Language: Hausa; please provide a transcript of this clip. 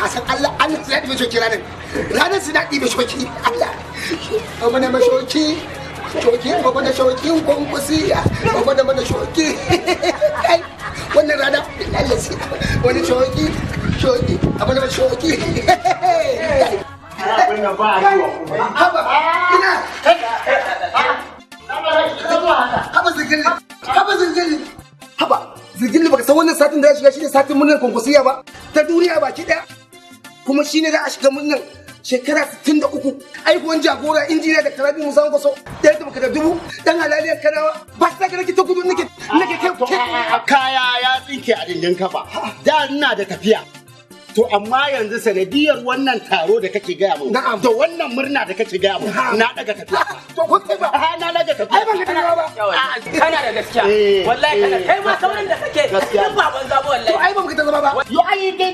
Ka san Allah, Allah sai ya ɗibe shoki ranar. Ranar sai na ɗibe shoki. Allah. Abu na mashoki. Shoki, abu na shoki, kwankwasiya. Abu na mana shoki. Kai, wannan rana, Allah sai wani shoki, shoki, abu na shoki. Haba, ina. Haba zirgin, haba zirgin, haba zirgin, baka san wannan satin da ya shiga shine satin murnar Kwankwasiya ba ta duniya baki daya, kuma shine za a shiga murnar shekara 63 aikuwan jagora, Injiniya Dr. Rabi Musa Kwankwaso, ɗaya da baka da dubu dan halaliyar Kanawa. Ba sa ka nake ta gudu, nake kai. Kaya ya tsinke a dindin kafa. Da ina da tafiya. To amma yanzu sanadiyar wannan taro da kake gaya mun, da wannan murna da kake gaya mun, na daga tafiya. To ko kai ba? A, na daga tafiya. Ai ban ga ba. Kana da gaskiya. Eh, wallahi kana eh. kai ma sauran da kake Gaskiya. duk ba banza ba wallahi. To ai ban ga ta zama ba. Yo, ai dai.